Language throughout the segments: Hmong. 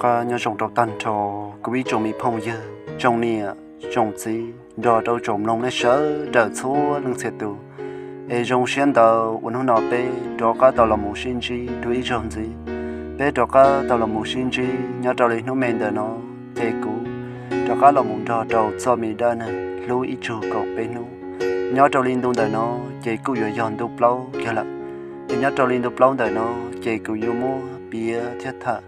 Qab nyob zoo rau tag nrho kuv ib tsoom me phooj ywg, tsoom niam tsoom txiv nrog rau tsoom mloog nej sawv daws txhua leej txhia tus. Es zoo siab ntau uas hnub no peb rov qab tau los mus sib ntsib dua ib zaug ntxiv. Peb rov qab tau los mus sib ntsib nyob rau li hnub me ntawm no, ces kuv rov qab los mus nrog rau txoj me dab neeg hlub ib tsug kaum peb hnub. Nyob rau li ntu ntawm no ces kuj yuav yog ntu plaub kiag lawm. Es nyob rau li ntu plaub ntawm no ces kuv yuav muab piav thiab tham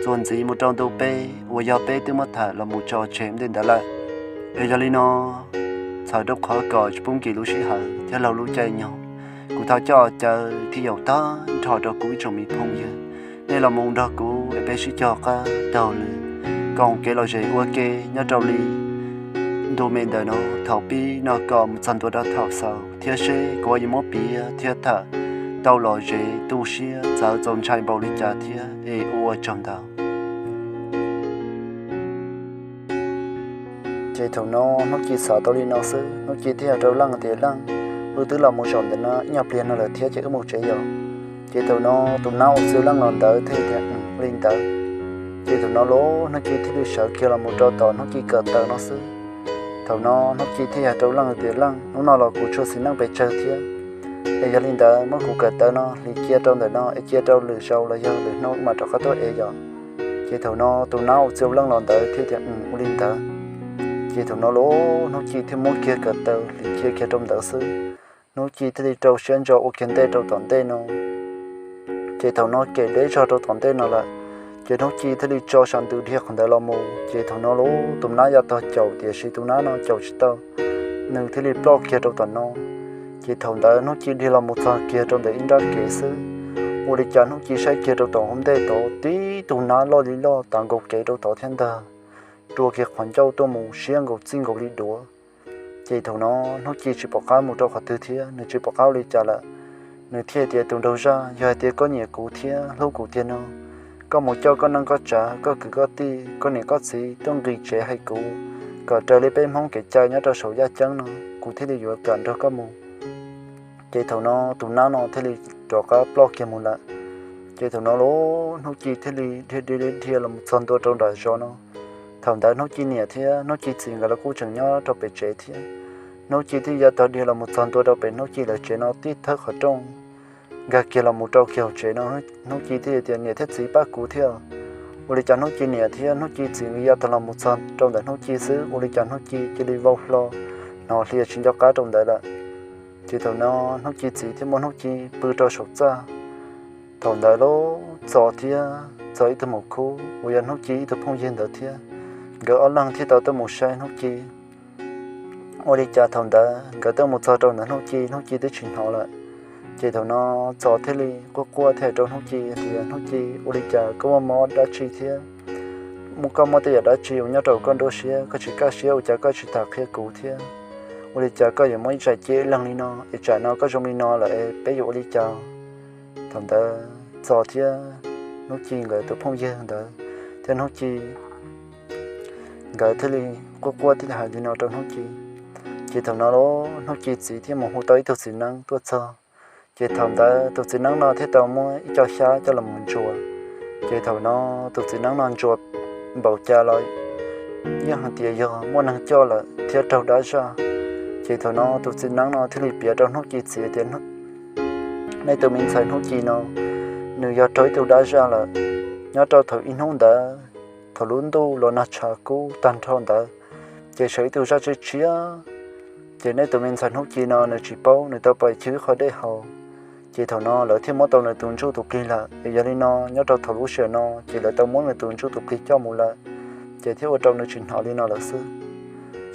txuas ntxiv mus rau ntu peb uas yog peb twb muab tham los mus tso tseg ntej ntawd lawm. Es yog li no, txhawm rau qhov kom tsis pub nkim lub sij hawm thiab laug lub caij nyoog, kuv thov coj caw thiab yaum tag nrho rau kuv ib tsoom me phooj ywg, nej los mus nrog kuv es peb sib cog qab taug lw koom kev lom zem ua ke nyob rau li ntu me ntawm no thaum pib no kom mus txog ntua rau thaum xaus thiab seb kuv yuav muab piav thiab tham tau lom zem tu siab txawv txaus ntshai npaum li cas thiab es ua tsaug ntau. Ces thaum no Hnub Ci xav tau li no xwb, Hnub Ci thiaj hais rau Leej tias, Leej, wb twb los mus zaum ntawm no ib nyuag pliag no lawm thiab ces wb mus tsev yom. Ces thaum no tus nab uas txiv Leej los ntawd thiaj tias, Li ntawd. Ces thaum no los Hnub Ci thiaj li sawv kiag los mus rau tom Hnub Ci ko taw no xwb. Thaum no Hnub Ci thiaj hais rau Leej tias, Leej, hnub no los kuv tshuav txiv neej pes tsawg thiab, es yog li ntawd muab kuv ko taw no hliv cia rau ntawm no es cia rau lwm zaus los yog lwm hnub mam rov qab tuaj ev yom. Ces thaum no tus nab uas txiv Leej los ntawd thiaj tias, Ua li ntawd. Ces thaum no los Hnub Ci thiaj muab kiag ko taw hliv cia kiag rau ntawd xwb. Hnub Ci thiaj li rau siab ntso ua kiag ntej rau tom ntej no. Ces thaum no kem deb zog rau tom ntej no lawm, ces Hnub Ci thiaj li tso sab ntws dhia qhov ntawd los mus. Ces thaum no los tus nab yav tog caum, tiam sis tus nab no caum tsis tau, nws thiaj li ploj kiag rau tom no. Ces thaum ntawd Hnub Ci dhia los mus txog kiag rau ntawm ib nrab kev xwb, ua li cas Hnub Ci saib kiag rau tom hauv ntej tod tib tug nab loj li loj tav nkaus kev rau tod thiab ntag, rua kiag qhov ncauj tuaj mus siab nkaus txij nkaus li duav. Ces thaum no Hnub Ci tsis pom qab mus rau qhov twg thiab nws tsis pom qab ua li cas lawm. Nws thiaj tias, Tus nraug zaj, yog hais tias koj nyiam kuv thiab hlub kuv tiag no, koj mus coj koj neej koj tsav, koj kwv koj tij, koj niam koj txiv tuaj nqis tsev hais kuv, kom raws li peb Hmoob kev cai nyob rau saum yaj ceeb no, kuv thiaj li yuav kam nrog koj mus. Ces thaum no tus nab no thiaj li rov qab ploj kiag mus lawm. Ces thaum no los Hnub Ci thiaj li dhia dhia dhia dhia los mus txog ntua rau nram zos no. Thaum ntawd Hnub Ci niam thiab Hnub Ci txiv nkawd los kuj tseem nyob rau pem tsev thiab. Hnub Ci thiaj yav tog dhia los mus txog ntua rau pem Hnub Ci lawv tsev no tib thawb qhov rooj, nkag kiag los mus rau kiag hauv tsev no. Hnub Ci thiaj tias, Niam thiab txiv, pab kuv thiab. Ua li cas Hnub Ci niam thiab Hnub Ci txiv nkawd yav tog los mus txog rau ntawm Hnub Ci xwb, ua li cas Hnub Ci cia li vau hlo, hnov hlias tsis nco qab rau ntawd lawm. Ces thaum no Hnub Ci txiv thiaj muab Hnub Ci pw rau saum txaj. Thaum ntawd los Txos thiab Txos ib tug maum khub uas yog Hnub Ci ib tug phooj ywg ntawd thiab, nkawd ob leeg thiaj tau tuaj mus saib Hnub Ci. Ua li cas thaum ntawd nkawd tuaj mus txog rau ntawm Hnub Ci, Hnub Ci twb tsis hnov lawm. Ces thaum no Txos thiaj li quaj quaj thiaj hais rau Hnub Ci tias, Hnub Ci, ua li cas koj muaj mob dab tsi thiab? Muaj koj muaj tej yam dab tsi uas nyob rau koj nruab siab, koj tsis kaj siab ua cas koj tsis tham qhia kuv thiab? Ua li cas koj yuav muab ib tsam cia ib leeg li no, es tsam no koj zoo li no lawm es peb yuav ua li cas? Thaum ntawd Txos thiab Hnub Ci nkawd tus phooj ywg ntawd thiab Hnub Ci nkawd thiaj li quaj quaj thiaj li hais li no rau Hnub Ci. Ces thaum no los Hnub Ci txiv thiaj mus hu tau ib tug txiv neeb tuaj txog. Ces thaum ntawd tus txiv neeb no thiaj tau muab ib co xyab coj los mus ntsuas. Ces thaum no tus txiv neeb no ntsuas npaum cas los yeej hais tias yog muaj neeg coj lawm thiab raug dab zaj. Ces thaum no tus txiv neeb no thiaj li piav rau Hnub Ci txiv tias, Nej tus me ntxhais Hnub Ci no, nws yog raug ib tug dab zaj lawm. Nyob rau thaum ib hnub ntawd, thaum lub ntuj los nag tshav kub tag nrho ntawd, ces sawv ib tug zaj tshiab tshiab. Ces nej tus me ntxhais Hnub Ci no nws tsis paub, nws tau pais chwv qhov dej haus. Ces thaum no lawv thiaj muab tau nws tus ntsuj tus plig lawm. Es yog li no nyob rau thaum lub sij hawm no ces lawv tau muab nws tus ntsuj tus plig coj mus lawm, ces thiaj ua rau nws tsis hnov li no lawm xwb.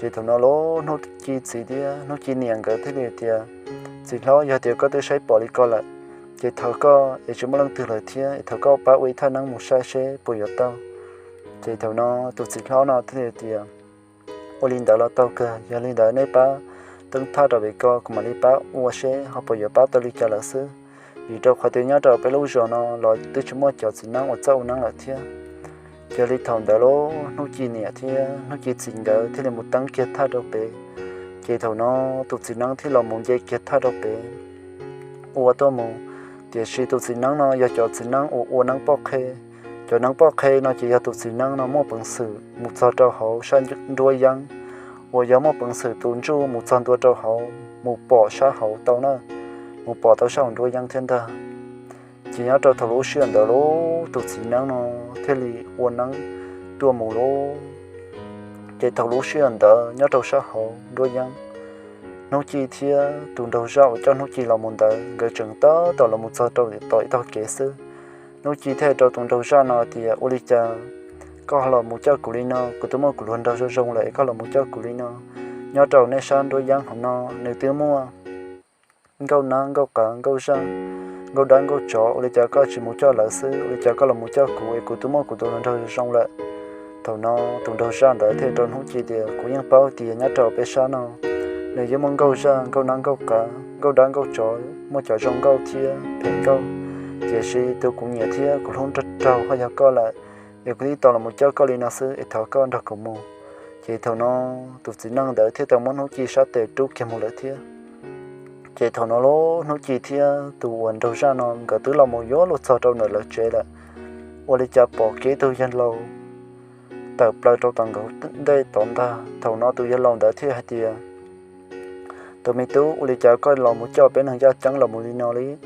Ces thaum no los Hnub Ci txiv thiab Hnub Ci niam nkawd thiaj li tias, Txiv hlob, yog tias koj twb saib pom li ko lawm, ces thov koj, es tsis muaj leej twg lawm thiab, es thov koj pab ua ib thaj neeb mus saib seb puas yuav tau. Ces thaum no tus txiv hlob no thiaj li tias, Ua li ntawd los tau kawg, yog li ntawd nej pab teeb thaj rau pem ko, kuv mam li pab ua seb ho puas yuav pab tau li cas lawm xwb. Vim rau qhov tias nyob rau peb lub zos no los twb tsis muaj cov txiv neeb uas txawj ua neeb lawm thiab. Yog li thaum ntawd los Hnub Ci niam thiab Hnub Ci txiv nkawd thiaj li mus teeb kiag thaj rau pem. Ces thaum no tus txiv neeb thiaj los mus nce kiag thaj rau pem ua tuaj mus. Tiam sis tus txiv neeb no yog cov txiv neeb uas ua neeb poj qhe, Cov neeb poj qhe no ces yog tus txiv neeb no muaj peev xwm mus txog rau hauv sab nruab yeeb, uas yog muaj peev xwm tus ntsuj mus txog ntua rau hauv mus pom sab hauv tau na, mus pom tau sab hauv nruab yeeb thiab ntag. Ces nyob rau thaum lub sij hawm ntawd lub tus txiv neeb no thiaj li ua neeb tuaj mus lub. Ces thaum lub sij hawm ntawd nyob rau sab hauv nruab yeeb, Hnub Ci thiab tus nraug zaj uas coj Hnub Ci los mus ntawd nkawd tseem tab tom los mus txog rau tom ib tog kev xwb. Hnub Ci thiaj hais rau tus nraug zaj no tias, Ua li cas koj los mus coj kuv li no? Kuv twb muaj kuv hluas nraug zoo zoo lawm es koj los mus coj kuv li no? Nyob rau nej sab nruab yeeb hauv no nws twb muaj nkauj nab nkauj qav nkauj zaj, nkauj dab nkauj tsov, ua li cas koj tsis mus coj lawv xwb? Ua li cas koj los mus coj kuv es kuv twb muaj kuv tus hluas nraug zoo zoo lawm? Thaum no tus nraug zaj ntawd thiaj rau Hnub Ci tias, Kuv yeej paub tias nyob rau peb sab no nws yeej muaj nkauj zaj nkauj nab nkauj qav nkauj dab nkauj tsov, muaj cov zoo nkauj thiab phem nkauj, tiam sis tus kuv nyiam thiab kuv hlub nrog raug ho yog koj lawm, es kuv thiaj tau los mus coj koj li no xwb es thov koj nrog kuv mus. Ces thaum no tus txiv neej ntawd thiaj tau muab Hnub Ci sab tes rub kiag mus lawm thiab. Ces thaum no lub Hnub Ci thiab tus uas nraug zaj no nkawd twb los mus yuav luag txog rau ntawm lawv tsev lawm, ua li cas pom kev tug yawg laus tawm plaws rau tom nkawd ntej tod ntag. Thaum no tus yawg laus ntawd thiaj hais tias, Tus me tub, ua li cas koj los mus coj peb neeg yaj ceeb los mus li no li?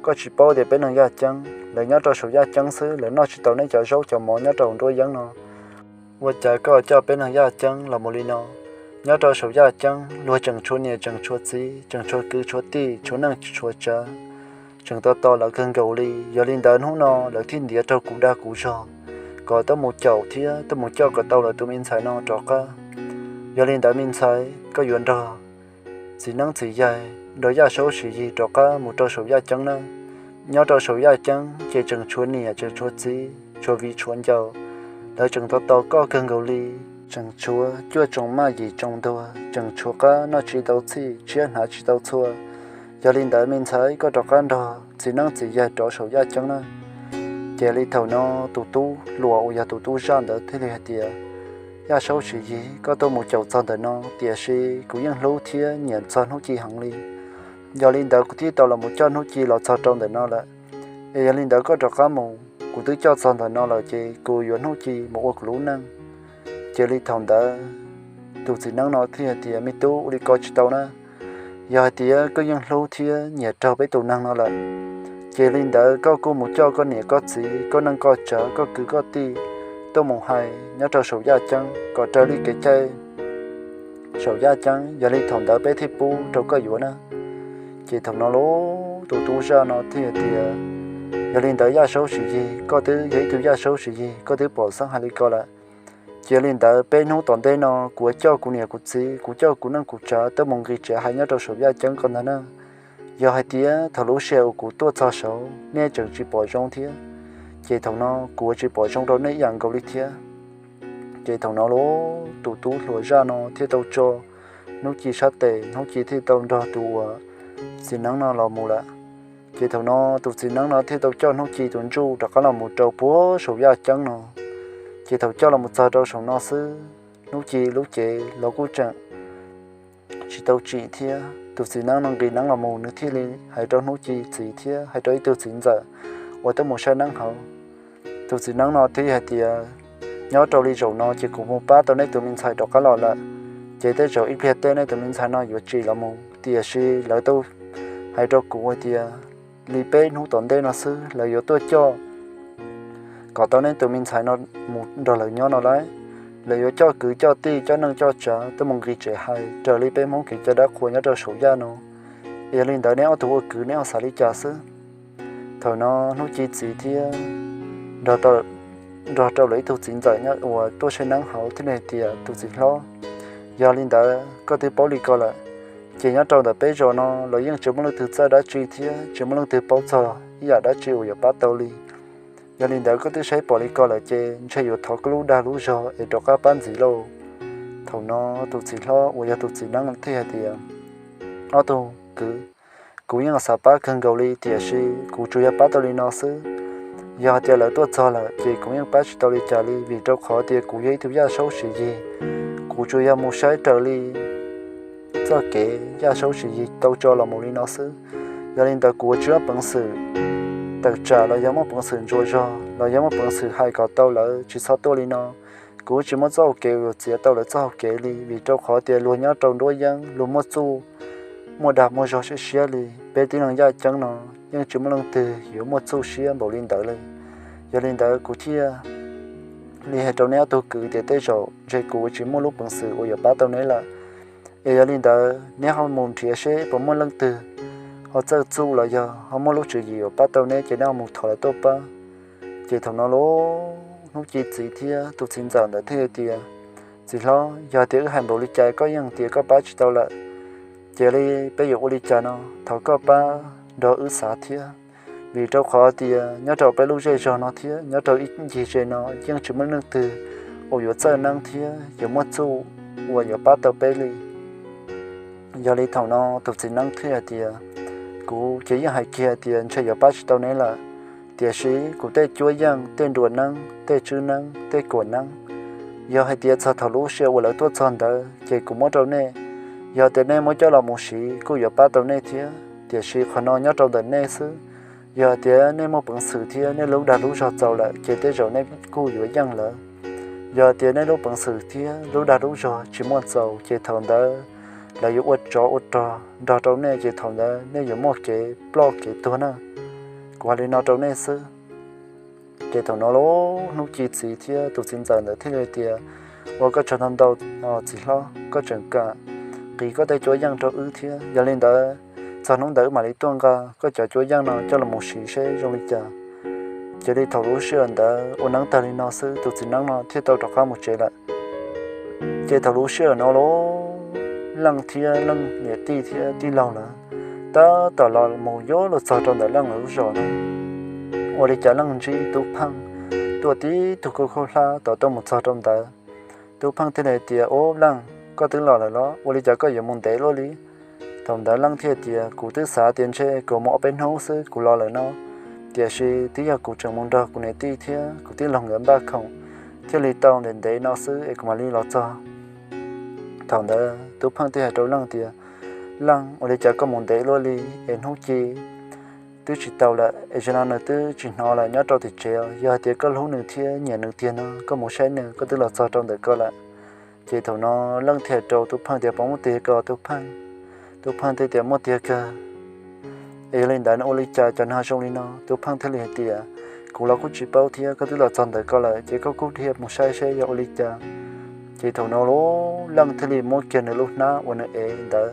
Koj tsis paub tias peb neeg yaj ceeb lawv nyob rau saum yaj ceeb xwb, lawv noj tsis tau nej cov zaub cov mov nyob rau nruab yeeb no. Ua cas koj coj peb neeg yaj ceeb los mus li no? Nyob rau saum yaj ceeb luag tseem tshuav niam tseem tshuav txiv, tseem tshuav kwv tshuav tij, tshuav neej tshuav tsav, tseem to to lawv kawg nkaus li. Yog li ntawd hnub no lawv thiaj ntiav rau kuv dag kuv zog kom tuaj mus caum thiab tuaj mus coj kom tau lawv tus me ntxhais no rov qab. Yog li ntawd me ntxhais, koj yuav nrog txiv neeb txiv yaig, nrog yaj saub siv yig rov qab mus rau saum yaj ceeb na. Nyob rau saum yaj ceeb ces tseem tshuav niam tseem tshuav txiv, tshuav viv tshuav ncaus, lawv tseem to to koj kawg nkaus li. Tseem tshuav cuaj tsoom maj yim tsoom ntuag, tseem tshuav qab noj tsis tau txhij, tshiab hnav tsis tau txhua. Yog li ntawd me ntxhais, koj rov qab nrog txiv neeb txiv yaig rov saum yaj ceeb na. Ces li thaum no tus tub hluas uas yog tus tub zaj ntawd thiaj li hais tias, Yaj saub siv yig, koj tuaj mus caum txog ntawm no, tiam sis kuv yeej hlub thiab nyiam txog Hnub Ci heev li. Yog li ntawd kuv thiaj tau los mus coj Hnub Ci los txog rau ntawm no lawm. Es yog li ntawd koj rov qab mus, kuv twb coj txog ntawm no lawm ces kuv yuav Hnub Ci mus ua kuv lub neej. Ces li thaum ntawd tus txiv neeb no thiaj hais tias, Me tub, ua li ko tsis tau na. Yog hais tias koj yeej hlub thiab nyiam raug peb tus neeg no lawm, ces li ntawd koj kuj mus coj koj niam koj txiv, koj neej koj tsav, koj kwv koj tij tuaj mus hais nyob rau saum yaj ceeb kom raws li kev cai saum yaj ceeb, yog li thaum ntawd peb thiaj pub rau koj yuav na. Ces thaum no lub tus tub zaj no thiaj tias, Yog li ntawd yaj saub siv yig, koj twb yog ib tug yaj saub siv yig, koj twb pom xeeb hais li ko lawm. Ces yog li ntawd peb hnub tom ntej no kuv yuav coj kuv niam kuv txiv, kuv coj kuv neej kuv tsav tuaj mus nqis tsev hais nyob rau saum yaj ceeb ko ntag na. Yog hais tias thaum lub sij hawm uas kuv tuaj txog saud nej tseem tsis pom zoo thiab, ces thaum no kuv yuav tsis pom zoo rau nej ib yam nkaus li thiab. Ces thaum no lub tus tub hluas zaj no thiaj tau tso Hnub Ci sab tes, Hnub Ci thiaj tau nrog tus uas txiv neeb no los mus lawm. Ces thaum no tus txiv neeb no thiaj tau coj Hnub Ci tus ntsuj rov qab los mus rau puag saum yaj ceeb no. Ces thaum coj los mus txog rau saum no xwb, Hnub Ci lub cev los kuj tseem tsis tau tsim thiab. Tus txiv neeb no nqis neeb los mus, nws thiaj li hais rau Hnub Ci txiv thiab hais rau ib tug txiv ntxawm uas tuaj mus saib neeb hauv. Tus txiv neeb no thiaj hais tias, Nyob rau li zaum no ces kuv mus pab tau nej tus me ntxhais rov qab los lawm, ces tej zaum ib pliag tej nej tus me ntxhais no yuav tsim los mus. Tiam sis lawv tau hais rau kuv hais tias li peb hnub tom ntej no xwb lawv yuav tuaj coj kom tau nej tus me ntxhais no mus nrog lawv nyob no lawm. Lawv yuav coj kwv coj tij, coj neej coj tsav tuaj mus nqis tsev hais raws li peb Hmoob kev cai dab qhuas nyob rau saum yaj no. Yog li ntawd nej ob tug ua kwv nej ho xav li cas xwb? Thaum no Hnub Ci txiv thiab nrog rau lawv ib tug txiv ntxawm uas tuaj saib neeb hauv thiaj li hais tias, Tus txiv hlob, yog li ntawd koj twb paub li ko lawm, ces nyob rau ntawm peb zos no los yeej tsis muaj leej twg txawj dab tsi thiab tsis muaj leej twg paub txog ib yam dab tsi uas yuav pab tau li. Yog li ntawd koj twb saib pom li ko lawm ces ntshe yuav thov koj lub dag lub zog es rov qab pab ntxiv lauj. Thaum no tus txiv hlob uas yog tus txiv neeb thiaj hais tias, Ob tug kwv, kuv yeej xav pab kawg nkaus li, tiam sis kuv tsuas yog pab tau li no xwb. Yog hais tias lawv tuaj txog lawm ces kuv yeej pab tsis tau li cas li, vim rau qhov tias kuv yog ib tug yaj saub siv yig, kuv tsuas yog mus saib raws li txoj kev yaj saub siv yig tau tso los mus li no xwb. Yog li ntawd kuv tsis muaj peev xwm tawm tsam los yog muaj peev xwm ntsuas zog los yog muaj peev xwm hais kom tau lawv tsis txhob tuaj li no. Kuv tsis muaj txoj hau kev yuav txiav tau lawv txoj hau kev li, vim rau qhov tias luag nyob rau nruab yeeb, luag muaj txuj muaj dag muaj zog siab siab li. Peb tib neeg yaj ceeb no yeej tsis muaj leej twg yuav muaj txuj siab npaum li ntawd li. Yog li ntawd kuv thiaj li hais rau neb ob tug kwv tias tej zaum ntshe kuv tsis muaj lub peev xwm uas yuav pab tau neb lawm. Es yog li ntawd neb ho mus nrhiav seb puas muaj leej twg ho txawj txuj los yog ho muaj lub tswv yim yuav pab tau neb ces neb ho mus thov lawv tuaj pab. Ces thaum no lub hnub ci txiv thiab tus txiv ntxawm ntawd thiaj tias, Txiv hlob, yog tias wb hais npaum li cas koj yeej tias koj pab tsis tau lawm, ces li peb yuav ua li cas no? Thov koj pab nrog wb xav thiab, vim rau qhov tias nyob rau peb lub zej zog no thiab nyob rau ib ncig ze no yeej tsis muaj leej twg uas yuav txawj neeb thiab yuav muaj txuj uas yuav pab tau peb li. Yog li thaum no tus txiv neeb thiaj hais tias, Kuv ces yeej hais kiag tias ntshe yuav pab tsis tau neb lawm, tiam sis kuv tej cuab yeej, tej nruas neeb, tej tswb neeb, tej kuam neeb, yog hais tias txog thaum lub sij hawm uas lawv tuaj txog ntawd ces kuv muab rau nej. Yog tias nej muab coj los mus siv kuj yuav pab tau nej thiab, tiam sis qhov no nyob rau ntawm nej xwb. Yog tias nej muaj peev xwm thiab nej lub dag lub zog txaus lawm ces tej zaum nej kuj yuav yeej lawv. Yog tias nej lub peev xwm thiab lub dag lub zog tsis muaj txaus ces thaum ntawd lawv yuav ua tsov ua rog nrog rau nej ces thaum ntawd nej yuav muaj kev ploj kev tuag na. Kuv hais li no rau nej xwb. Ces thaum no lub hnub ci txiv thiab tus txiv ntxawm ntawd thiaj li tias, Ua koj tsaug ntau ntau, txiv hlob, koj tseem kam qiv koj tej cuab yeej rau wb thiab. Yog li ntawd txog hnub ntawd wb mam li tuaj nqa koj cov cuab yeej no coj los mus siv seb zoo li cas. Ces li thaum lub sij hawm ntawd ua neeb tag li no xwb tus txiv neeb no thiaj tau rov qab mus tsev lawm. Ces thaum lub sij hawm no lub Leej thiab Leej niam tij thiab tij laug lawv tab tom los mus yuav luag txog rau ntawm Leej lawv lub zos no. Ua li cas Leej ntsib Tub Pheej tuaj tib tug kub khaub hlab tom tuaj mus txog rau ntawd. Tub Pheej thiaj li tias, Ub Leej, koj twb los lawm los? Ua li cas koj yuav mus ntev luaj li? Thaum ntawd Leej thiaj tias, Kuv twb xav tias ntshe kuv mus ob peb hnub xwb kuv los lawm no, tiam sis twb yog kuv tseem mus nrog kuv niam tij thiab kuv tij laug nkawd npaj khoom thiaj li tau ntev ntev no xwb es kuv mam li los txog. Thaum ntawd Tub Pheej thiaj hais rau Leej tias, Leej, ua li cas koj mus ntev luaj li es hnub ci twb tsis tau lawm es zaum no nws twb tsis hnov lawm nyob rau tim tsev. Yog hais tias koj hlub nws thiab nyiam nws tiag no koj mus saib nws, koj twb los txog rau ntawm ko lawm. Ces thaum no Leej thiaj rau Tub Pheej tias, Puas muaj tiag ko Tub Pheej? Tub Pheej thiaj tias, Muaj tiag kawg. Es yog li ntawd nws ua li cas cov nws ho zoo li no? Tub Pheej thiaj li hais tias, Kuv los kuj tsis paub thiab, koj twb los txog ntawm ko lawm ces koj kuj dhia mus saib seb yog ua li cas. Ces thaum no lub Leej thiaj li muab kiag nws lub hnab uas nws ev ntawd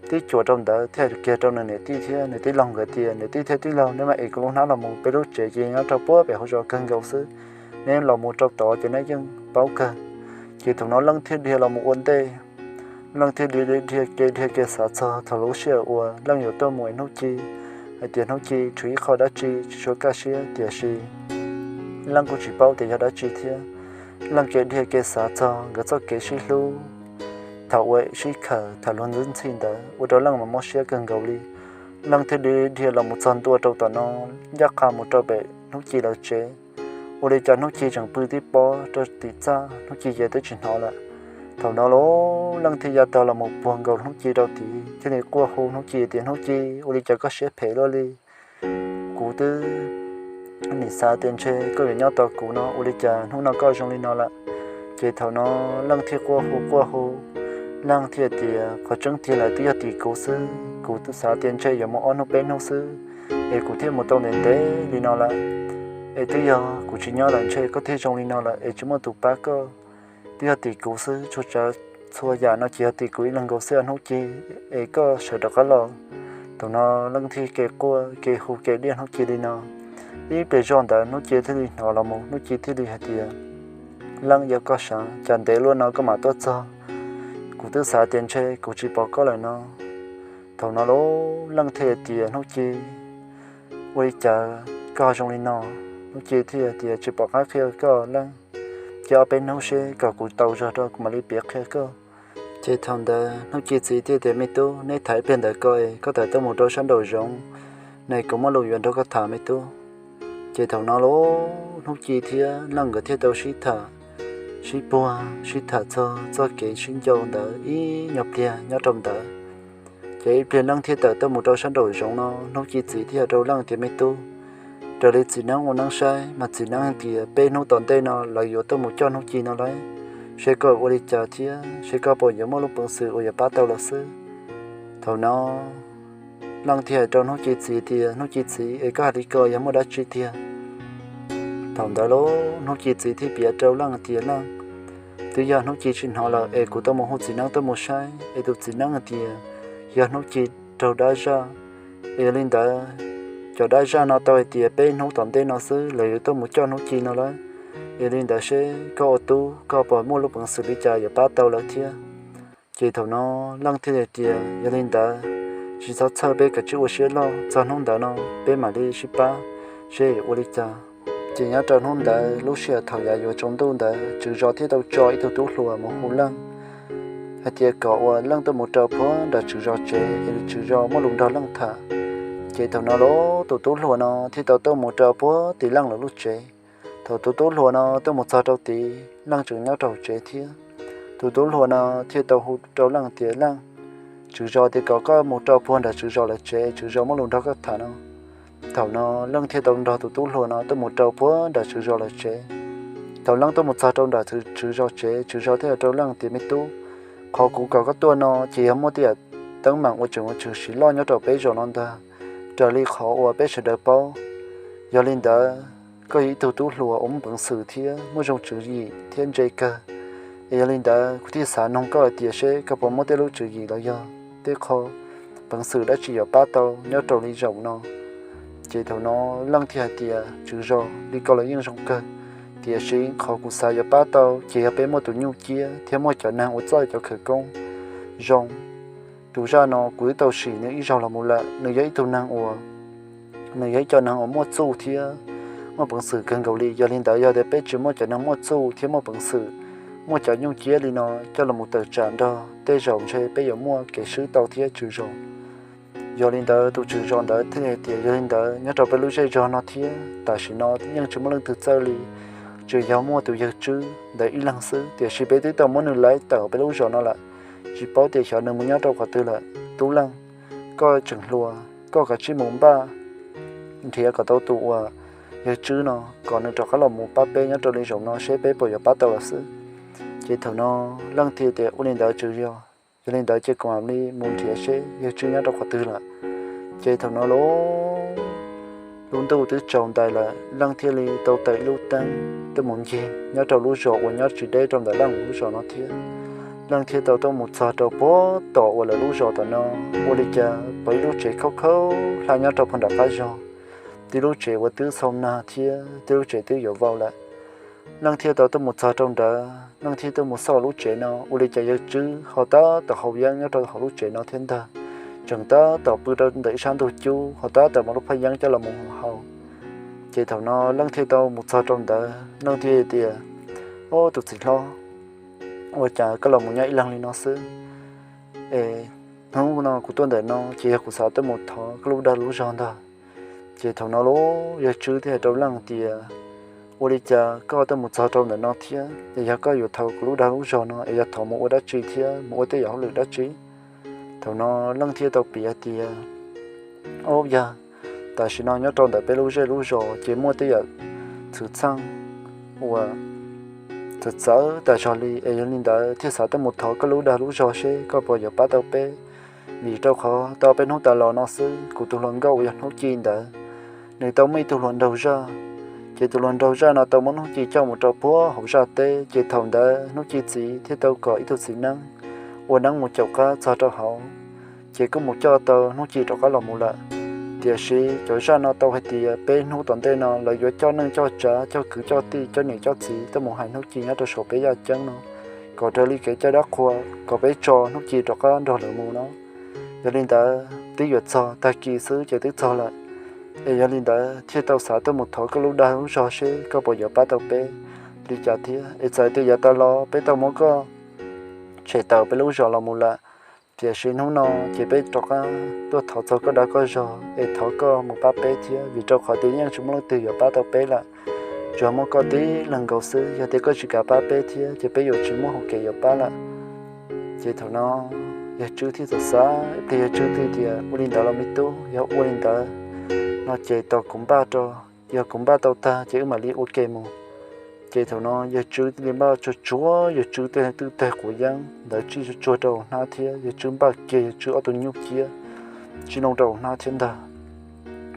tib cuam rau ntawd thiaj kiag rau nws niam tij thiab nws tij laug nkawd tias, Niam tij thiab tij laug, neb mam ev kuv lub hnab los mus, peb lub tsev ces nyob rau puag pem hauv zos kawg nkaus xwb, neb los mus rau tod ces neb yeej paub kawg. Ces thaum no Leej thiaj dhia los mus ua ntej. Leej thiaj li dhia ke dhia ke xav txog thaum lub sij hawm uas Leej yuav tuaj mus es hnub ci, hais tias hnub ci tshuav ib qho dab tsi tsis tshua kaj siab, tiam sis Leej kuj tsis paub tias yog dab tsi thiab. Leej ke dhia ke xav txog nkawd txoj kev sib hlub thaum uas sib khawm tham luag ntxhi ntxhi ntawd ua rau Leej mas mob siab kawg nkaus li. Leej thiaj li dhia los mus txog ntua rau tom no, ncaj qha mus rau pem hnub ci lawv tsev. Ua li cas hnub ci tseem pw tib pob rau tim txaj, hnub ci ces twb tsis hnov lawm. Thaum no lub Leej thiaj ya tog los mus puag nkaus hnub ci rau tid thiaj li quaj hu hnub ci tias, Hnub ci, ua li cas koj siab phem luaj li? Kuv twb nim xav tias ntshe koj yuav nyob tos kuv no, ua li cas hnub no koj zoo li no lawm? Ces thaum no Leej thiaj quaj hu quaj hu, Leej thiaj tias, Qhov tseeb tiag lawm twb yog tim kuv xwb, kuv twb xav tias ntshe yuav mus ob hnub peb hnub xwb es kuv thiaj mus tau ntev ntev li no lawm. Es twb yog kuv tsis nyob lawm ntshe koj thiaj zoo li no lawm es tsis muaj tus pab koj. Twb yog tim kuv xwb, txhua tsav txhua yam no ces yog tim kuv ib leeg nkaus xwb os hnub ci, es koj sawv rov qab los. Thaum no Leej thiaj ke quaj ke hu ke diaj hnub ci li no. Ib pliag zoj ntawd hnub ci thiaj li hnov los mus, hnub ci thiaj li hais tias, Leej, yog koj sav, cas ntev luaj no koj mam tuaj txog? Kuv twb xav tias ntshe kuv tsis pom koj lawm no. Thaum no lub Leej thiaj tias, Hnub ci, ua li cas koj zoo li no? Hnub ci thiaj tias, Tsis pom qab qhia koj Leej, cia ob peb hnub seb kom kuv tau zog rau kuv mam li piav qhia koj. Ces thaum ntawd hnub ci txiv thiaj tias, Me tub, neb tham ib pliag ntawd ko es koj tawm tuaj mus rau sab nraum zoov, ne kuv muaj lus yuav nrog koj tham me tub. Ces thaum no lub hnub ci thiab Leej nkawd thiaj tau sib tham sib puag, sib tham txog txoj kev sib ncau ntawd ib nyuag pliag nyob rau ntawd. Ces ib pliag Leej thiaj tawm tuaj mus rau sab nraum zoov no, hnub ci txiv thiaj hais rau Leej tias, Me tub, raws li txiv neeb ua neeb saib mas txiv neeb hais tias peb hnub tom ntej no lawv yuav tuaj mus coj Hnub Ci no lawm, seb koj ua li cas thiab seb koj puas yuav muaj lub peev xwm uas yuav pab tau lawv xwb. Thaum no Leej thiaj hais rau Hnub Ci txiv tias, Hnub Ci txiv, es koj hais li ko yog muaj dab tsi tiag? Thaum ntawd los Hnub Ci txiv thiaj piav rau Leej tias, Leej, twb yog Hnub Ci tsis hnov lawm es kuv tau mus hu txiv neeb tuaj mus saib es tus txiv neeb hais tias yog Hnub Ci raug dab zaj. Es yog li ntawd, cov dab zaj no tau hais tias peb hnub tom ntej no xwb lawv yuav tuaj mus coj Hnub Ci no lawm. Es yog li ntawd seb koj ua tub koj puas muaj lub peev xwm li cas yuav pab tau lawv thiab? Ces thaum no Leej thiaj hais tias, Yog li ntawd, tsis txhob txhawj, peb kav tsij ua siab loj, txog hnub ntawd no peb mam li sib pab seb ua li cas. Ces nyob rau hnub ntawd lub sij hawm thaum yav yuav tsaus ntuj ntawd, tswv zos thiaj tau tso ib tug tub hluas mus hu Leej hais tias kom uas Leej tuaj mus rau puag nram tswv zos tsev es tswv zos muaj lus nrog Leej tham. Ces thaum no los tus tub hluas no thiaj tau tuaj mus rau puag tim Leej lawv lub tsev. Thaum tus tub hluas no tuaj mus txog rau tid, Leej tseem nyob rau hauv tsev thiab. Tus tub hluas no thiaj tau hu rau Leej tias, Leej, tswv zos tias kom koj mus rau puag nram tswv zos lawv tsev, tswv zos muaj lus nrog koj tham no. Thaum no Leej thiaj tau nrog tus tub hluas no tuaj mus rau puag nram tswv zos lawv tsev. Thaum Leej tuaj mus txog rau nram tswv zos tsev, tswv zos thiaj hais rau Leej tias, Me tub, qhov kuv kom koj tuaj no ces yog muaj tej yam teeb meem uas tseem ua tshwm sim loj nyob rau peb zos no ntag, raws li qhov uas peb sawv daws paub. Yog li ntawd, koj yog ib tug tub hluas uas muaj peev xwm thiab muaj zoo tswv yim thiab ntse kawg. Es yog li ntawd kuv thiaj xav noog koj hais tias seb koj puas muaj tej lub tswv yim los yog tej qho peev xwm dab tsi yuav pab tau nyob rau li zaum no. Ces thaum no Leej thiaj hais tias, Tswv zos, li ko los yeej zoo kawg, tiam sis qhov kuv xav yuav pab tau ces yog peb muaj tus nyuj ciab thiab muaj cov neeg uas txawj cov khawv koob zoo. Tus zaj no kuv twb tau sim nws ib zaug los mus lawm, nws yog ib tug neeg uas nws yog ib co neeg uas muaj txuj thiab muaj peev xwm kawg nkaus li. Yog li ntawd yog tias peb tsis muaj cov neeg muaj txuj thiab muaj peev xwm, muaj cov nyuj ciab li no coj los mus tawm tsam nrog, tej zaum ntshe peb yuav muaj kev swb tau thiab tswv zos. Yog li ntawd tus tswv zos ntawd thiaj hais tias, Yog li ntawd nyob rau peb lub zej zog no thiab tam sim no yeej tsis muaj leej twg txawj li, tsuas yog muaj tus yawg Tswb ntawd ib leeg xwb, tiam sis peb twb tau muab nws laib tawm peb lub zos no lawm, tsis paub tias xyov nws mus nyob rau qhov twg lawm. Tub Leej, koj tseem hluas, koj kav tsij mus npaj nrhiav kom tau tus uas yawg Tswb no, kom nws rov qab los mus pab peb nyob rau li zaum no seb peb puas yuav pab tau lawm xwb. Ces thaum no Leej thiaj tias, Ua li ntawd tswv zos, yog li ntawd ces kuv mam li mus nrhiav seb yawg Tswb nyob rau qhov twg lawm. Ces thaum no lub, lub ntuj twb tsaus ntais lawm, Leej thiaj li tau taws ib lub teeb tuaj mus ncig nyob rau lub zos uas nyob tsis deb rau ntawm Leej lub zos no thiab. Leej thiaj tau tuaj mus txog rau puag tom uas lawv lub zos tom no, ua li cas pom ib lub tsev khaub khaub hlab nyob rau puag nram qab zos, tib lub tsev uas twb xau nag thiab tib lub tsev twb yuav vau lawm. Leej thiaj tau tuaj mus txog rau ntawd, Leej thiaj tuaj mus xauj lub tsev no, ua li cas yawg Tswb ho tab tom haus yeeb nyob rau hauv lub tsev no thiab ntag. Tseem tab tom pw rau ntawm ib sab ntug cub ho tab tom muab lub phaj yeeb coj los mus haus. Ces thaum no Leej thiaj tau mus txog rau ntawd, Leej thiaj tias, Ob, tus txiv hlob, ua cas koj los mus nyob ib leeg li no xwb? Es hnub no kuv tuaj ntawm no ces yog kuv xav tuaj mus thov koj lub dag lub zog ntag. Ces thaum no los yawg Tswb thiaj hais rau Leej tias, Ua li cas koj tuaj mus txog rau ntawm no thiab? Es yog koj yuav thov kuv lub dag lub zog no es yog thov mus ua dab tsi thiab mus ua tej yam hauj lwm dab tsi? Thaum no Leej thiaj tau piav tias, Ob, yog tam sim no nyob rau ntawm peb lub zej lub zos ces muaj tej yam txhwm txheej uas txawv txawv tas zog li, es yog li ntawd thiaj xav tuaj mus thov koj lub dag lub zog seb koj puas yuav pab tau peb. Vim rau qhov tau peb hnub tas los no xwb, kuv tus hluas nkauj uas yog Hnub Ci ntawd, nws tau muaj ib tug hluas nraug zaj. Ces tus hluas nraug zaj no tau muab Hnub Ci coj mus rau puag hauv zaj teb, ces thaum ntawd Hnub Ci txiv thiaj tau kom ib tug txiv neeb ua neeb mus caum qab txog rau hauv, ces kuj mus coj tau Hnub Ci rov qab los mus lawm. Tiam sis cov zaj no tau hais tias peb hnub tom ntej no lawv yuav coj neej coj tsav, coj kwv coj tij, coj niam coj txiv tuaj mus hais Hnub Ci nyob rau saum peb yaj ceeb no, kom raws li kev cai dab qhua, kom peb tso Hnub Ci rov qab nrog lawv mus no. Yog li ntawd twb yuav txog tag kis xwb ces twb txog lawm. Es yog li ntawd thiaj tau xav tuaj mus thov koj lub dag lub zog seb koj puas yuav pab tau peb li cas thiab. Es txawm tias yav tas los peb tau muab koj tshem tawm peb lub zos los mus lawm, tiam sis hnub no ces peb rov qab tuaj thov txog koj dag koj zog es thov koj mus pab peb thiab, vim rau qhov tias yeej tsis muaj leej twg yuav pab tau peb lawm, tsuas muaj koj tib leeg nkaus xwb. Yog tias koj tsis kam pab peb thiab ces peb yuav tsis muaj hauv kev yuav pab lawm. Ces thaum no yawg Tswb thiaj txawm xav, ib pliag yawg Tswb thiaj tias, Ua li ntawd los me tub, yog ua li ntawd no ces tos kuv npaj rau yog kuv npaj tau tag ces wb mam li ua ke mus. Ces thaum no yawg Tswb thiaj li npaj tsuag tsuag yawg Tswb tej twj tag quav yeeb ntawd tsij tsuag tsuag rau hnab thiab yawg Tswb npaj kiag yawg Tswb ob tug nyuj ciab tsij loo rau hnab thiab ntag.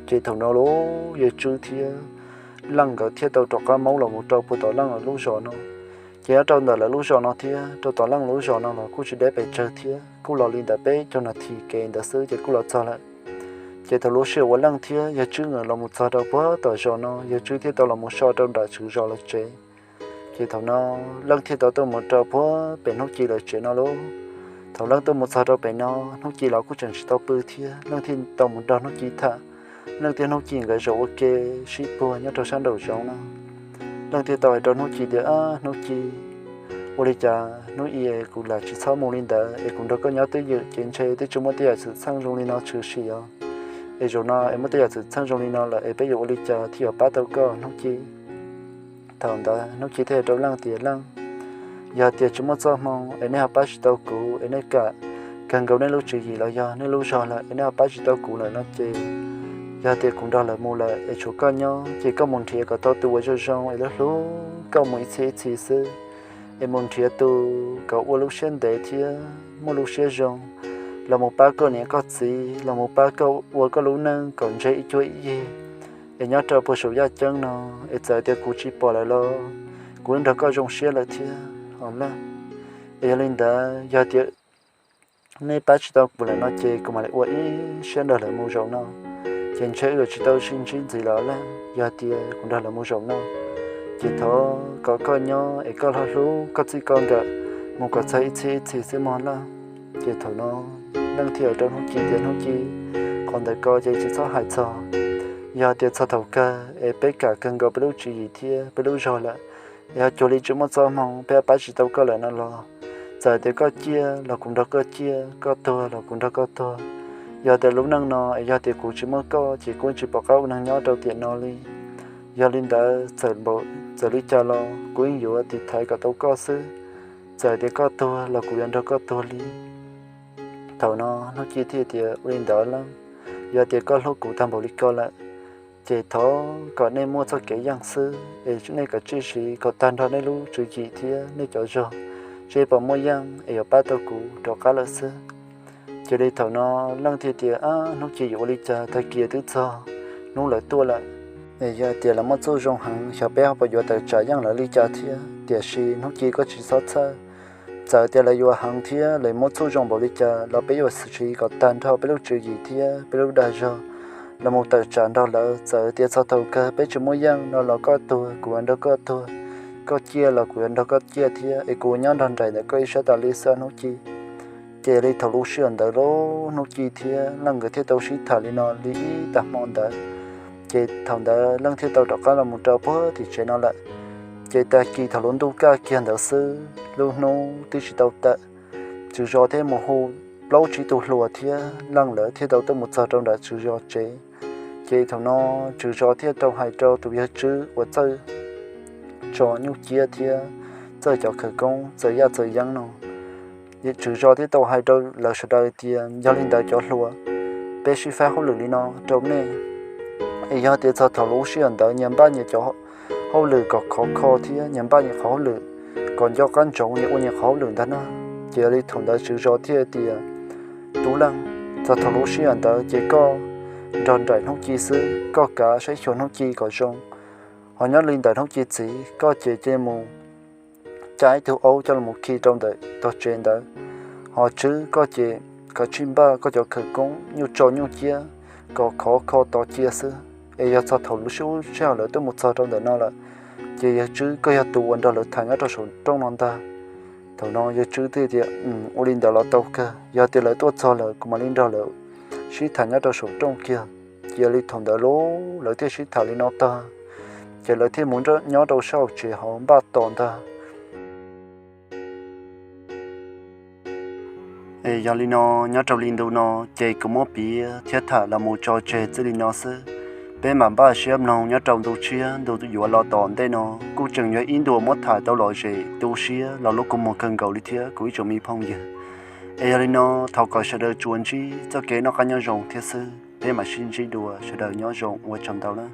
Ces thaum no los yawg Tswb thiab Leej nkawd thiaj tau rov qab maub los mus rau puag tom Leej lawv lub zos no. Ces nyob rau ntawm lawv lub zos no thiab rau tom Leej lub zos no los kuj tsis deb pes tsawg thiab, kuj los li ntawm peb caug nas this kev ntawd xwb ces kuj los txog lawm. Ces thaum lub sij hawm uas Leej thiab yawg Tswb nkawd los mus txog rau puag tom zos no, yawg Tswb thiaj tau los mus so rau nram tswv zos lawv tsev. Ces thaum no Leej thiaj tau tuaj mus rau puag pem Hnub Ci lawv tsev no lauj. Thaum Leej tuaj mus txog rau pem no, Hnub Ci los kuj tseem tsis tau pw thiab, Leej thiaj tau mus nrog Hnub Ci tham. Leej thiab Hnub Ci nkawd zaum ua ke sib puag nyob rau sab nraum zoov no. Leej thiaj tau hais rau Hnub Ci tias, Ab Hnub Ci, ua li cas hnub i kuv lam tsis txhob mus li ntawd es kuv nrog koj nyob twj ywm ces ntshe twb tsis muaj tej yam xwm txheej zoo li no tshwm sim os. Es zaum no es muaj tej yam xwm txheej zoo li no lawm es peb yuav ua li cas thiaj yuav pab tau koj Hnub Ci? Thaum ntawd Hnub Ci thiaj hais rau Leej tias, Leej, yog tias tsis muaj txoj hmoo es nej ho pab tsis tau kuv es nej kam kawg nkaus nej lub tswv yim los yog nej lub zog lawm es nej ho pab tsis tau kuv lawm no ces, yog tias kuv nrog lawv mus lawm es tshuav koj nyob ces koj mus nrhiav kom tau tus uas zoo zoo es hlub hlub koj mus ib txhis ib txhis xwb. Es mus nrhiav tus kom ua lub siab ntev thiab muaj lub siab zoo los mus pab koj niam koj txiv, los mus pab koj ua koj lub neej kom ntseg ib cuab ib yig. Es nyob rau puag saum yaj ceeb no, es txawm tias kuv tsis pom lawm los kuv yeej nrog koj zoo siab lawm thiab os Leej. Es yog li ntawd yog tias nej pab tsis tau kuv lawm no ces kuv mam li ua ib siab nrog lawv mus zaum no. Ces ntshe wb yuav tsis tau sib ntsib ntxiv lawm Leej, yog tias kuv nrog lawv mus zaum no. Ces thov kom koj nyob es koj hlub hlub koj txij koj nkawm mus kom txog ib txhis ib txhis xwb mog Leej. Ces thaum no Leej thiaj hais rau Hnub Ci tias, Hnub Ci, qhov ntawd ko ces tsis txhob hais txog. Yog tias txog thaum kawg es peb kam kawg nkaus peb lub tswv yim thiab peb lub zog lawm, es ho cuag li tsis muaj txoj hmoo peb pab tsis tau koj lawm no los, txawm tias koj ciaj los kuv nrog koj ciaj, koj tuag los kuv nrog koj tuag. Yog tias lub neej no es yog tias kuv tsis muaj koj ces kuv tsis pom qab ua neeg nyob rau tiam no li. Yog li ntawd txawm li cas los kuv yeej yuav tiv thaiv kom tau koj xwb. Txawm tias koj tuag los kuv yuav nrog koj tuag li. Thaum no Hnub Ci thiaj tias, Ua li ntawd Leej, yog tias koj hlub kuv tag npaum li ko lawm, ces thov kom nej muaj txoj kev yeej xwb es nej kom tsij siv kom tag nrho nej lub tswv yim thiab nej cov zog, seb puas muaj yeej es yuav pab tau kuv rov qab lawm xwb. Cia li thaum no Leej thiaj tias, Ab Hnub Ci, yuav ua li cas, tag kis twb txog hnub lawv tuaj lawm. Es yog tias lawv muaj txuj zoo heev, xyov peb ho puas yuav tawm tsam yeej lawv li cas thiab. Tiam sis Hnub Ci, koj tsis txhob txhawj. Txawm tias lawv yuav heev thiab lawv muaj txuj zoo npaum li cas los peb yuav siv kom tag nrho peb lub tswv yim thiab peb lub dag zog los mus tawm tsam nrog lawv. Txawm tias txog thaum kawg peb tsis muaj yeej no los koj tuag kuv yuav nrog koj tuag, koj ciaj los kuv yuav nrog koj ciaj thiab, es kuv nyob nrog nraim ntawm koj ib sab tas li xwb Hnub Ci. Ces li thaum lub sij hawm ntawd los Hnub Ci thiab Leej nkawd thiaj tau sib tham li no li ib tag hmo ntawd. Ces thaum ntawd Leej thiaj tau rov qab los mus rau puag tim tsev no lawm. Ces tag kis thaum lub ntuj kaj kiag ntawd xwb, lub hnub twb tsis tau tawm, tswv zos thiaj mus hu plaub tsib tug hluas thiab Leej lawv thiaj tau tuaj mus txog rau nram tswv zos tsev. Ces thaum no tswv zos thiaj tau hais rau tus yawg Tswb uas txawj tso nyuj ciab thiab txawj cov khawv koob txawj yaj txawj yeeb no, tswv zos thiaj tau hais rau lawv sawv daws tias, Yog li ntawd cov hluas, peb sib faib hauj lwm li no rau nej. Es yog tias txog thaum lub sij hawm ntawd nyias npaj nyias cov hauj lwm kom khov kho thiab nyias npaj nyias qhov hauj lwm kom nco qab ntsoov nyias ua nyias qhov hauj lwm ntag na. Ces yog li thaum ntawd tswv zos thiaj tias, Tub Leej, txog thaum lub sij hawm ntawd ces koj nrog nraim Hnub Ci xwb, koj kav saib xyuas Hnub Ci kom zoo. Ho nyob li ntawm Hnub Ci txiv, koj ces cia li mus cab ib tug aub coj los khi rau ntawm tog tsev ntawd. Ho Tswb, koj ces koj tsij npaj koj cov khawv koob nyuj tso nyuj ciab kom khov kho tos cia xwb. Es yog txog thaum lub sij hawm lawv tuaj mus txog rau ntawm no lawm, ces yawg Tswb koj yog tus uas nrog lawv tham nyob rau saum rooj no ntag. Thaum no yawg Tswb thiaj tias, Ua li ntawd los tau kawg, yog tias lawv tuaj txog lawm kuv mam li nrog lawv sib tham nyob rau saum rooj kiag. Ces yog li thaum ntawd lub lawv thiaj sib tham li no tag, ces lawv thiaj mus nyob rau sab hauv tsev hauv npaj tos ntag. Es yog li no, nyob rau li ntu no ces kuv muab piav thiab tham los mus tso tseg txij li no xwb. Peb mam npaj siab mloog nyob rau ntu tshiab ntu yuav los tom ntej no, kuj tseem yog ib ntu muab tham tau lom zem tu siab los lub kua muag kawg nkaus li thiab kuv ib tsoom me phooj ywg. Es yog li no, thov kom sawv daws tsuas ntsib txoj kev noj qab nyob zoo thiab xwb, peb mam sib ntsib dua, sawv daws nyob zoo, ua tsaug ntau na.